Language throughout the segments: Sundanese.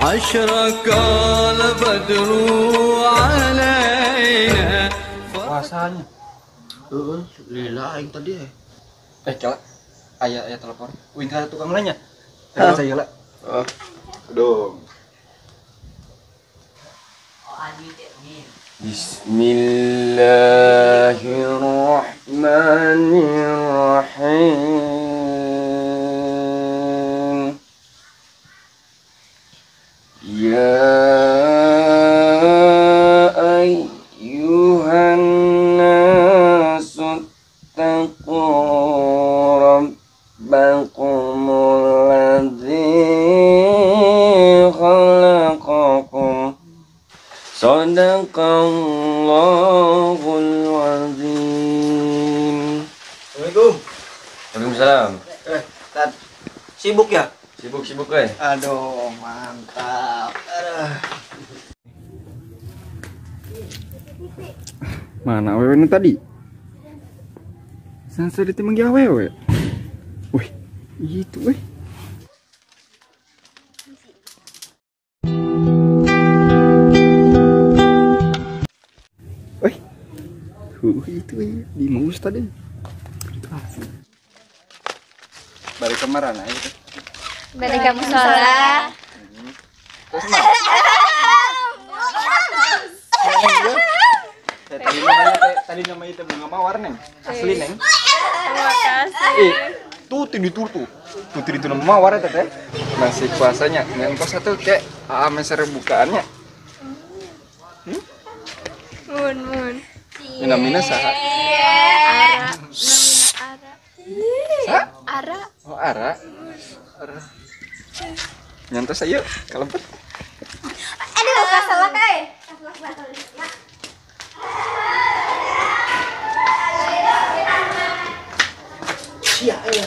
أشرق البدر علينا. Puasanya. Heeh, lila aing tadi. Eh, kala aya aya telepon. Uing ka tukang nanya. Tadi saya lah. Ah, aduh. Bismillahirrahmanirrahim. Ya ayyuhan nasu taqu rabbakumul ladzi khalaqakum. Sadaqallahul azim. Assalamualaikum. Waalaikumsalam. Tad, sibuk ya? Sibuk-sibuk eh. Aduh, mantap. Aduh. Mana awewe nu tadi? Sansa ditemang awewe. Wih, itu weh. Wih. Itu weh, di mus tadi. Itu asli. Balik kemarin aja. Balik ke musola. Terus mah. Tadi namanya itu bunga mawar neng, asli neng. Terima kasih. Tuh tadi tuh tuh, tuh tadi itu nama mawar ya teteh. Masih puasanya, neng kos satu kayak meser bukaannya. Mun mun. Namina saha? Ara. Ara. Ara. Oh Ara. Ara. Nyantos ayo kalempet. Aduh, kasalak euy. Sia euy.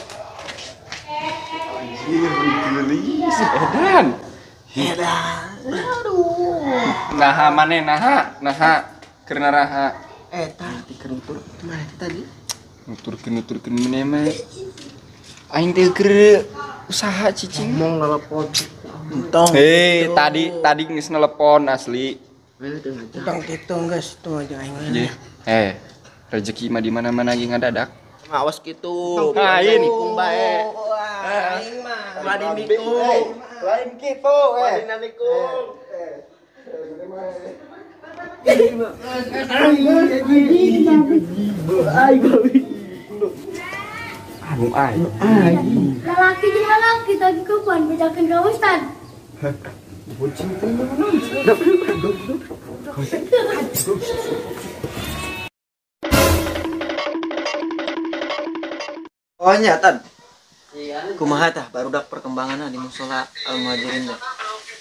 Anjir, geulis. Edan. Edan. Aduh. Naha maneh naha, naha keur naraha. Eta ti keur nutur mana teh tadi? Nuturkeun maneh mah. Aing teh keur usaha cicing. Ngomong nelepon. Entong. Hei, tadi geus nelepon asli. Entong kitu geus tong aja aing. Nggih. Rezeki mah di mana-mana ge ngadadak. Awas kitu. Lain nikung bae. Aing mah badi nikung. Lain kitu eh. Badi nikung. Anu aing. Lalaki jeung lalaki tadi kapan bejakeun ka ustad. Bocil teh naon? Oh nya Tan. Kumaha tah barudak perkembanganna di musola Al Muhajirin teh?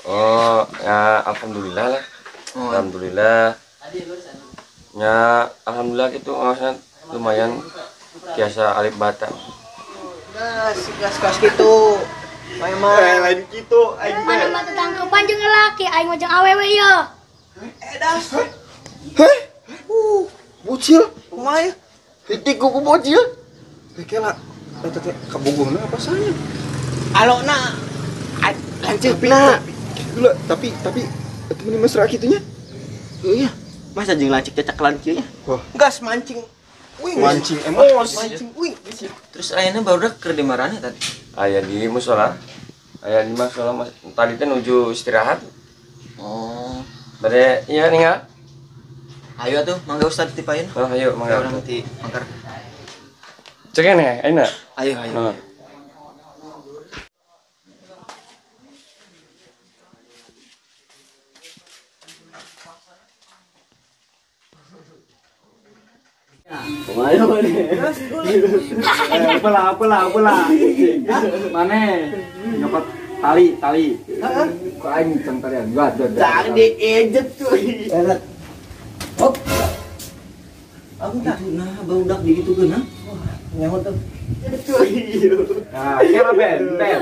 Oh, ya alhamdulillah lah. Oh. Alhamdulillah. Ya alhamdulillah gitu maksudnya lumayan biasa alif bata. Gas gas gas gitu. Memang lain gitu aing teh. Mana mah tetangkepan jeung lalaki aing mah jeung awewe ye. Edas. Heh? Bocil, kumaha ya? Titik ku bocil. Kela eta teh kabogohna apa sanya? Alona lanceukna. Gula, tapi eta meni mesra kitu nya. Iya. Masa jeung lancik cacaklan kieu nya? Wah. Gas mancing. Wih, mancing emosi. Mancing wih. Terus ayana barudak keur di marana tadi? Aya di musola. Aya di musola tadi teh nuju istirahat. Oh. Bade ieu ningal. Ayo atuh, mangga Ustad ti payun. Oh, ayo mangga. Urang ti mangkar. Cekan ya, ayeuna. Ayo, ayo. Heeh. Apalah. Mana? Nyokot Tali, tali. Heeh. Ku aing cang talian. Juat, juat. Cang diejet tuh. Hop. Aku tak nah barudak digitukeun ha. Wah, nyaho tuh. Nah, kira ben, ben.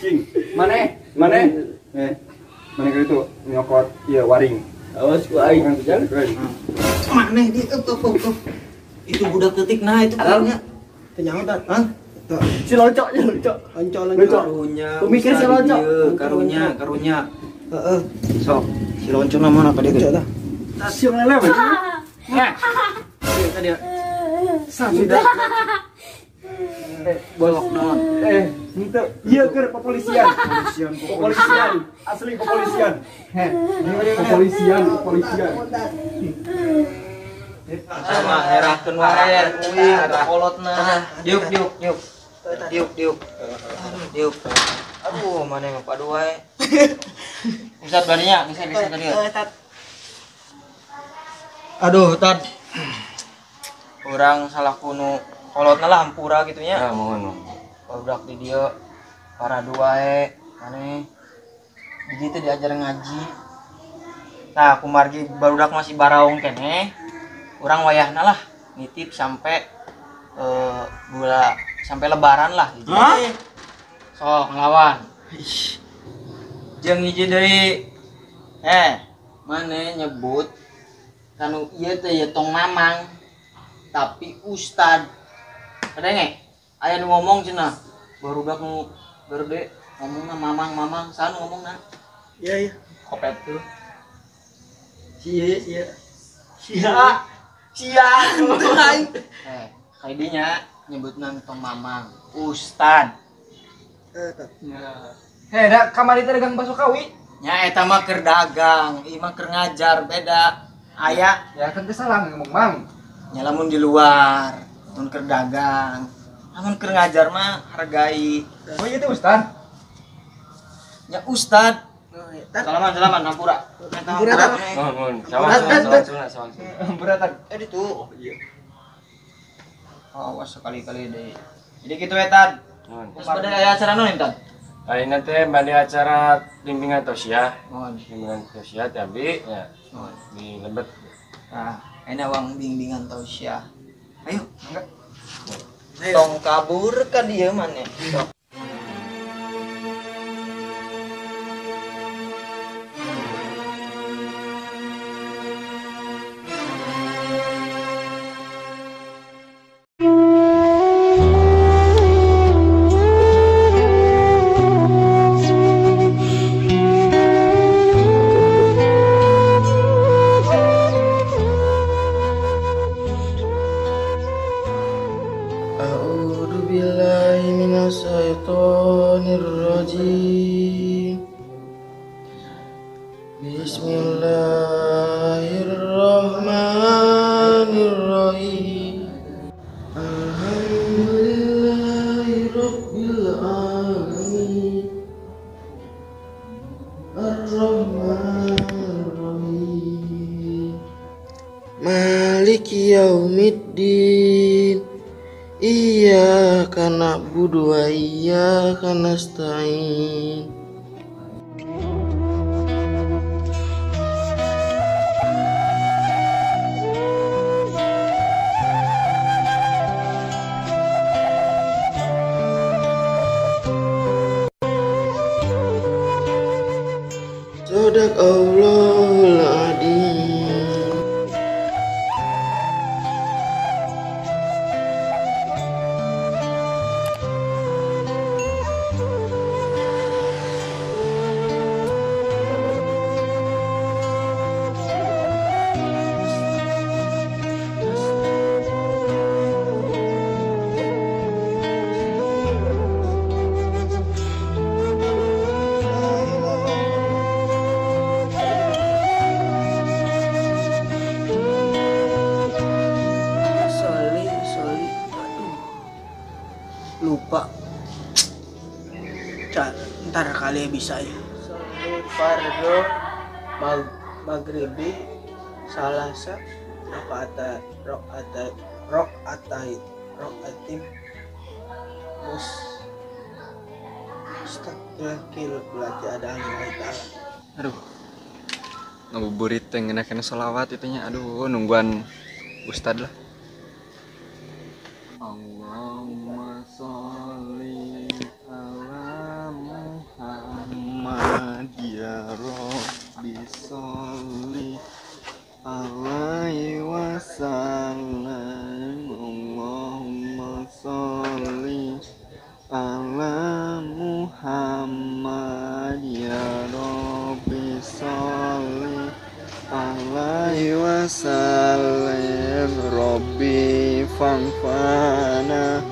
Cing, mana? Mana? Eh. Mana kali itu nyokot ieu waring. Awas ku aing. Mana di up up up. Itu budak detik nah itu kayaknya. Teu nyaho tah. Hah? Si loncok, loncok. Loncok, loncok. Karunya. Pemikir si loncok. Karunya, karunya. Heeh. Sok, si loncok na mana tadi Loncok tah. Siung lele apa? Nah. Tadi. Sudah. Bolok naon? Henteu. Ieu keur kepolisian. Kepolisian. Asli kepolisian. Heh. Kepolisian, kepolisian. Sama herahkeun wae kuing atau kolotna. Diuk diuk diuk. Diuk diuk. Diuk. Aduh, mana yang padu wae. Ustaz barinya, bisa bisa tadi. Aduh, Tad. Urang salah kuno kolotna lah hampura gitu nya. Ah, mohon. Barudak di dieu paradu wae maneh. Di dieu teh diajar ngaji. Nah, kumargi barudak masih baraung keneh. Urang wayahna lah nitip sampai bula sampai lebaran lah gitu. Hah? Sok ngelawan. Jeung hiji deui. Maneh nyebut kanu ieu teh ye tong mamang tapi ustad. Kadenge aya nu ngomong cenah barudak nu gerde ngomongna mamang-mamang saha nu ngomongna? Iya, iya. Kopet tuh. Sia, sia. Sia. Sia. Kaidinya nyebutna tong mamang, ustad. Eta. Heh, da kamari teh dagang bakso kawi. Nya eta mah keur dagang, ieu mah keur ngajar beda. Aya ya kan teu salah ngomong mang. Nya lamun di luar, mun keur dagang. Lamun keur ngajar mah hargai. Oh iya teh ustad. Nya ustad. Salaman, salaman, hampura. Hampura. Mohon, mohon. Sama, sama, sama, sama. Hampura tan. Itu. Oh iya. Awas sekali-kali deh. Jadi gitu ya, Tan. Terus pada aya acara naon, Tan? Ayeuna teh bade acara bimbingan tausiah. Mohon. Bimbingan tausiah tapi ya Mohon. Di lebet. Nah, ayeuna wang bimbingan tausiah. Ayo, enggak. Tong kabur ka dieu maneh. Sok. Bismillahirrahmanirrahim. Bismillahirrahmanirrahim. Alhamdulillahirabbil alamin. Arrahmanirrahim. Maliki yaumiddin. Iyyaka na'budu wa iyyaka nasta'in. Shadaqallahul adzim. Lupa. Ntar kali bisa ya. Fardo maghribi salasa rakaat rakaat rakaat rakaatim mus Aduh, ngabuburit teh ngeunah kana sholawat itu nya. Aduh, nungguan ustad lah. Allahumma sholli ala Muhammad ya Rabbi sholli alaihi wasallam. Allahumma sholli ala Muhammad ya Rabbi sholli alaihi wasallam. Rabbi fangfana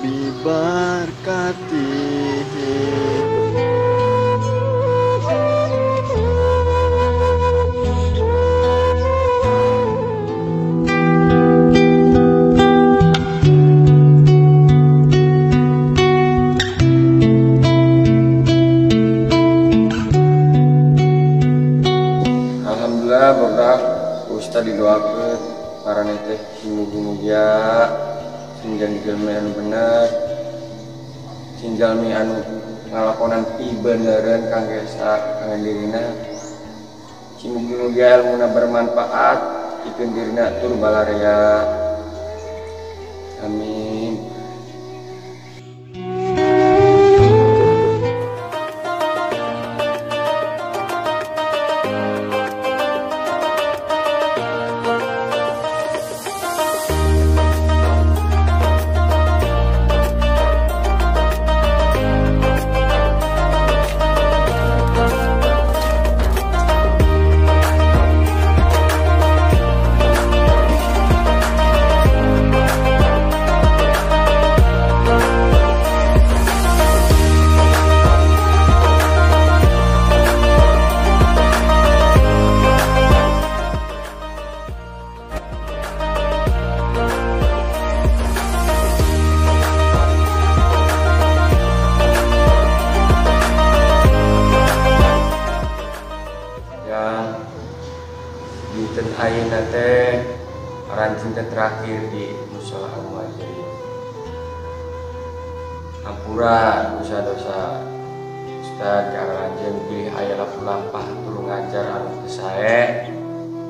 bi barkatihi. Alhamdulillah barudak ustad didoakeun maraneh teh mugi-mugia sing jadi jalmi anu bener, sing jalmi anu ngalakonan pibenereun kangge kangge dirina, sing mugi-mugia ilmuna bermanfaat pikeun dirina tur balarea. Amin. Dinten ayeuna teh rancing teh terakhir di mushola Al-Muhajirin. Hampura dosa-dosa Ustad ka aranjeun bilih aya lampah tuluy ngajar anu teu sae,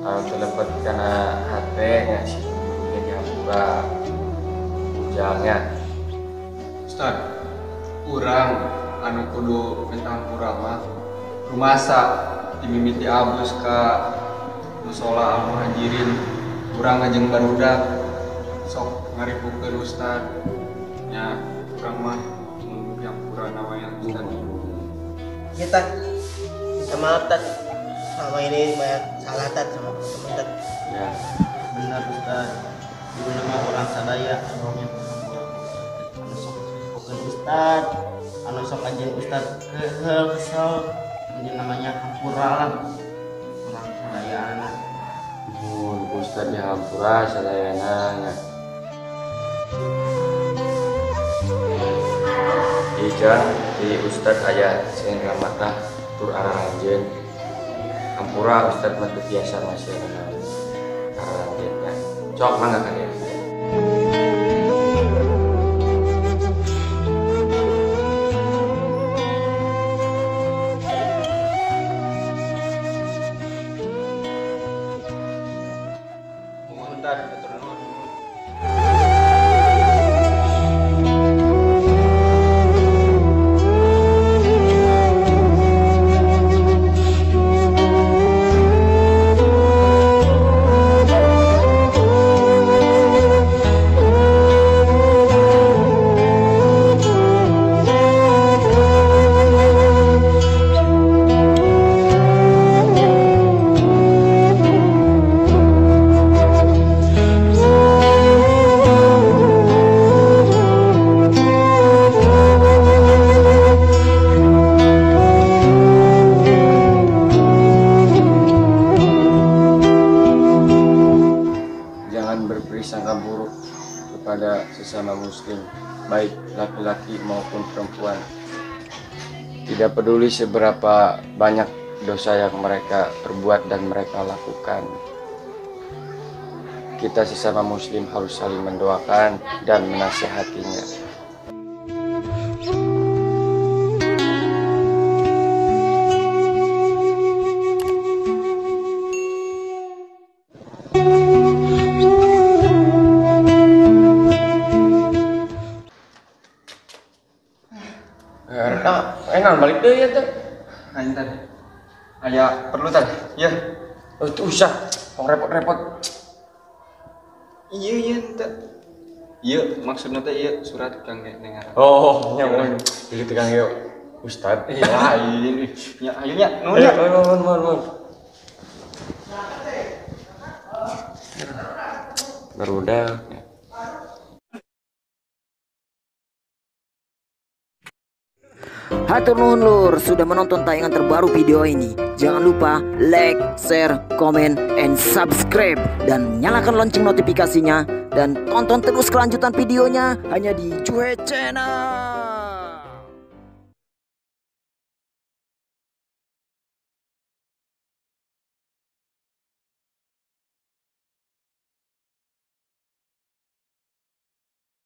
anu teu lebet kana hate nya sih jadi hampura ujangnya. Ustad, urang anu kudu minta hampura mah rumasa dimimiti abus ka mushola Al-Muhajirin, urang ngajeng barudak sok ngaripukeun ustad nya, urang mah mun hampura nawa yang ustad. Ya Tad, minta maaf Tad, selama ini banyak salah Tad sama teman-teman Tad. Ya benar Ustad, dulu nama orang sadaya anu minta hampura anu sok ripukeun Ustad, anu sok ngajarin Ustad kehel kesel, ini namanya hampura lah. Sadayana. Mun Ustad dihampura sadayana nya. Ijang di Ustad aya sing ramatah tur aranjeun. Hampura Ustad mah teu biasa masih aranjeun nya. Cok mangga ka dieu. Berprasangka buruk kepada sesama muslim, baik laki-laki maupun perempuan. Tidak peduli seberapa banyak dosa yang mereka perbuat dan mereka lakukan. Kita sesama muslim harus saling mendoakan dan menasihatinya. Balik deui ya teh. Aing tadi. Aya perlu tadi. Ya. Oh, itu usah. Tong repot-repot. Iya iya teh. Iya maksudnya teh iya surat kangge Neng Ara. Oh, nya mun. Jadi tukang yuk. Ustad. Iya lain. Ya ayo nya nuhun nya. Nuhun nuhun nuhun. Barudak. Hatur nuhun lur sudah menonton tayangan terbaru video ini. Jangan lupa like, share, comment, and subscribe. Dan nyalakan lonceng notifikasinya. Dan tonton terus kelanjutan videonya hanya di Juhe Channel.